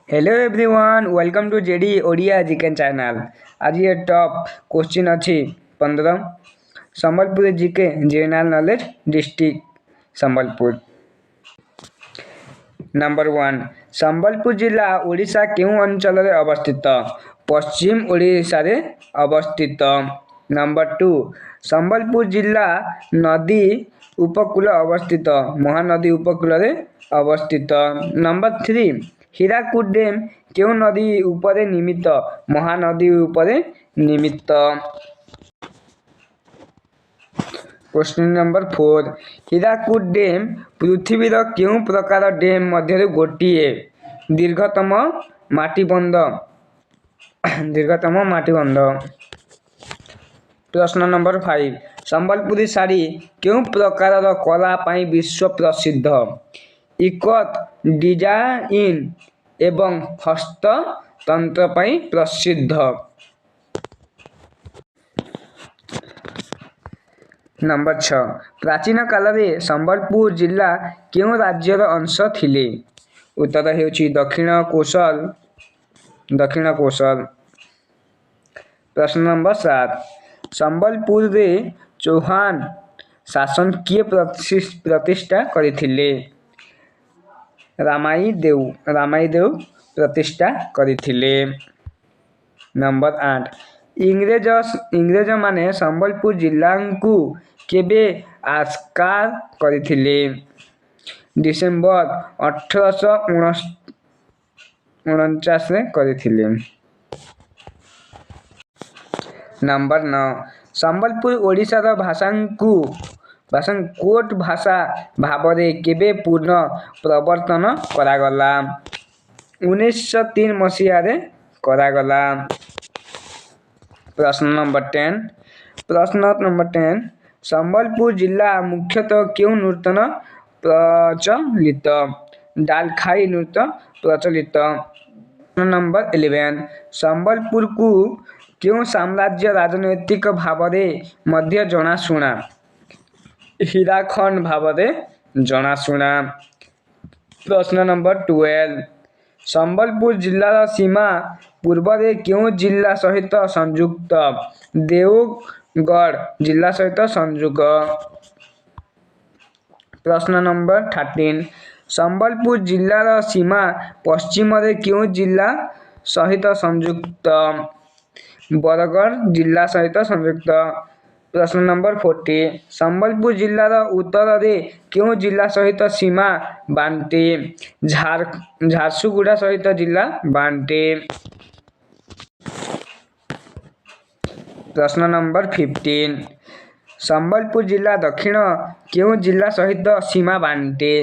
Hello everyone, welcome to JD Odia GK channel. ଆଜି ଏ top question ଅଛି 15, Sambalpur GK, general knowledge, district Sambalpur. Number 1, Sambalpur ଜିଲ୍ଲା ଓଡ଼ିଶା କେଉଁ ଅଞ୍ଚଳରେ ଅବସ୍ଥିତ? ପଶ୍ଚିମ ଓଡ଼ିଶାରେ ଅବସ୍ଥିତ। ନମ୍ବର 2, ସମ୍ବଲପୁର ଜିଲ୍ଲା ନଦୀ ଉପକୂଳ ଅବସ୍ଥିତ? ମହାନଦୀ ଉପକୂଳରେ ଅବସ୍ଥିତ। ନମ୍ବର 3, ହୀରାକୁଦ ଡ୍ୟାମ୍ କେଉଁ ନଦୀ ଉପରେ ନିର୍ମିତ? ମହାନଦୀ ଉପରେ ନିର୍ମିତ। କ୍ୱେଶ୍ଚିନ୍ ନମ୍ବର 4, ହୀରାକୁଦ ଡ୍ୟାମ୍ ପୃଥିବୀର କେଉଁ ପ୍ରକାର ଡ୍ୟାମ୍ ମଧ୍ୟରୁ ଗୋଟିଏ? ଦୀର୍ଘତମ ମାଟିବନ୍ଧ। ଦୀର୍ଘତମ ମାଟିବନ୍ଧ। ପ୍ରଶ୍ନ ନମ୍ବର 5, ସମ୍ବଲପୁରୀ ଶାଢ଼ୀ କେଉଁ ପ୍ରକାରର କଳା ପାଇଁ ବିଶ୍ୱ ପ୍ରସିଦ୍ଧ? ଇକତ ଡିଜାଇନ୍ ଏବଂ ହସ୍ତତନ୍ତ ପାଇଁ ପ୍ରସିଦ୍ଧ। ନମ୍ବର 6, ପ୍ରାଚୀନ କାଳରେ ସମ୍ବଲପୁର ଜିଲ୍ଲା କେଉଁ ରାଜ୍ୟର ଅଂଶ ଥିଲେ? ଉତ୍ତର ହେଉଛି ଦକ୍ଷିଣ କୋଶଲ। ଦକ୍ଷିଣ କୋଶଲ। ପ୍ରଶ୍ନ ନମ୍ବର 7, ସମ୍ବଲପୁରରେ ଚୌହାନ ଶାସନ କିଏ ପ୍ରତିଷ୍ଠା କରିଥିଲେ? ରାମାଇ ଦେଉ। ରାମାଇ ଦେଉ ପ୍ରତିଷ୍ଠା କରିଥିଲେ। ନମ୍ବର 8, ଇଂରେଜମାନେ ସମ୍ବଲପୁର ଜିଲ୍ଲାଙ୍କୁ କେବେ ଆସ୍କାର କରିଥିଲେ? ଡିସେମ୍ବର 1849ରେ କରିଥିଲେ। ନମ୍ବର 9, ସମ୍ବଲପୁର ଓଡ଼ିଶାର ଭାଷାଙ୍କୁ କୋର୍ଟ ଭାଷା ଭାବରେ କେବେ ପୁନଃ ପ୍ରବର୍ତ୍ତନ କରାଗଲା? 1903 ମସିହାରେ କରାଗଲା। ପ୍ରଶ୍ନ ନମ୍ବର 10, ପ୍ରଶ୍ନ ନମ୍ବର 10, ସମ୍ବଲପୁର ଜିଲ୍ଲା ମୁଖ୍ୟତଃ କେଉଁ ନୂତନ ପ୍ରଚଳିତ? ଡାଲଖାଇ ନୃତ୍ୟ ପ୍ରଚଳିତ। ପ୍ରଶ୍ନ ନମ୍ବର 11, ସମ୍ବଲପୁରକୁ କେଉଁ ସାମ୍ରାଜ୍ୟ ରାଜନୈତିକ ଭାବରେ ମଧ୍ୟ ଜଣାଶୁଣା? ହୀରାଖଣ୍ଡ ଭାବରେ ଜଣାଶୁଣା। ପ୍ରଶ୍ନ ନମ୍ବର 12, ସମ୍ବଲପୁର ଜିଲ୍ଲାର ସୀମା ପୂର୍ବରେ କେଉଁ ଜିଲ୍ଲା ସହିତ ସଂଯୁକ୍ତ? ଦେଓଗଡ଼ ଜିଲ୍ଲା ସହିତ ସଂଯୁକ୍ତ। ପ୍ରଶ୍ନ ନମ୍ବର 13, ସମ୍ବଲପୁର ଜିଲ୍ଲାର ସୀମା ପଶ୍ଚିମରେ କେଉଁ ଜିଲ୍ଲା ସହିତ ସଂଯୁକ୍ତ? ବରଗଡ଼ ଜିଲ୍ଲା ସହିତ ସଂଯୁକ୍ତ। ପ୍ରଶ୍ନ ନମ୍ବର 14, ସମ୍ବଲପୁର ଜିଲ୍ଲାର ଉତ୍ତରରେ କେଉଁ ଜିଲ୍ଲା ସହିତ ସୀମା ବାଣ୍ଟେ? ଝାରସୁଗୁଡ଼ା ସହିତ ଜିଲ୍ଲା ବାଣ୍ଟେ। ପ୍ରଶ୍ନ ନମ୍ବର 15, ସମ୍ବଲପୁର ଜିଲ୍ଲା ଦକ୍ଷିଣ କେଉଁ ଜିଲ୍ଲା ସହିତ ସୀମା ବାଣ୍ଟେ?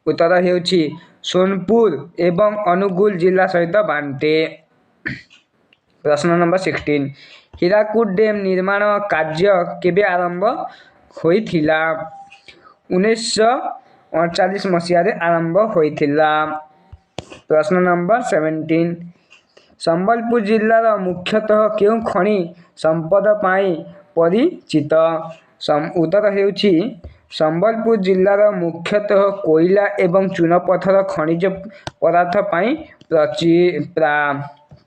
ଉତ୍ତର ହେଉଛି ସୋନପୁର ଏବଂ ଅନୁଗୁଳ ଜିଲ୍ଲା ସହିତ ବାଣ୍ଟେ। ପ୍ରଶ୍ନ ନମ୍ବର 16, ହୀରାକୁଦ ଡ୍ୟାମ୍ ନିର୍ମାଣ କାର୍ଯ୍ୟ କେବେ ଆରମ୍ଭ ହୋଇଥିଲା? 1939 ମସିହାରେ ଆରମ୍ଭ ହୋଇଥିଲା। ପ୍ରଶ୍ନ ନମ୍ବର 17, ସମ୍ବଲପୁର ଜିଲ୍ଲାର ମୁଖ୍ୟତଃ କେଉଁ ଖଣି ସମ୍ପଦ ପାଇଁ ପରିଚିତ? ଉତ୍ତର ହେଉଛି ସମ୍ବଲପୁର ଜିଲ୍ଲାର ମୁଖ୍ୟତଃ କୋଇଲା ଏବଂ ଚୂନପଥର ଖଣିଜ ପଦାର୍ଥ ପାଇଁ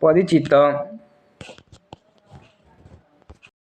ପରିଚିତ।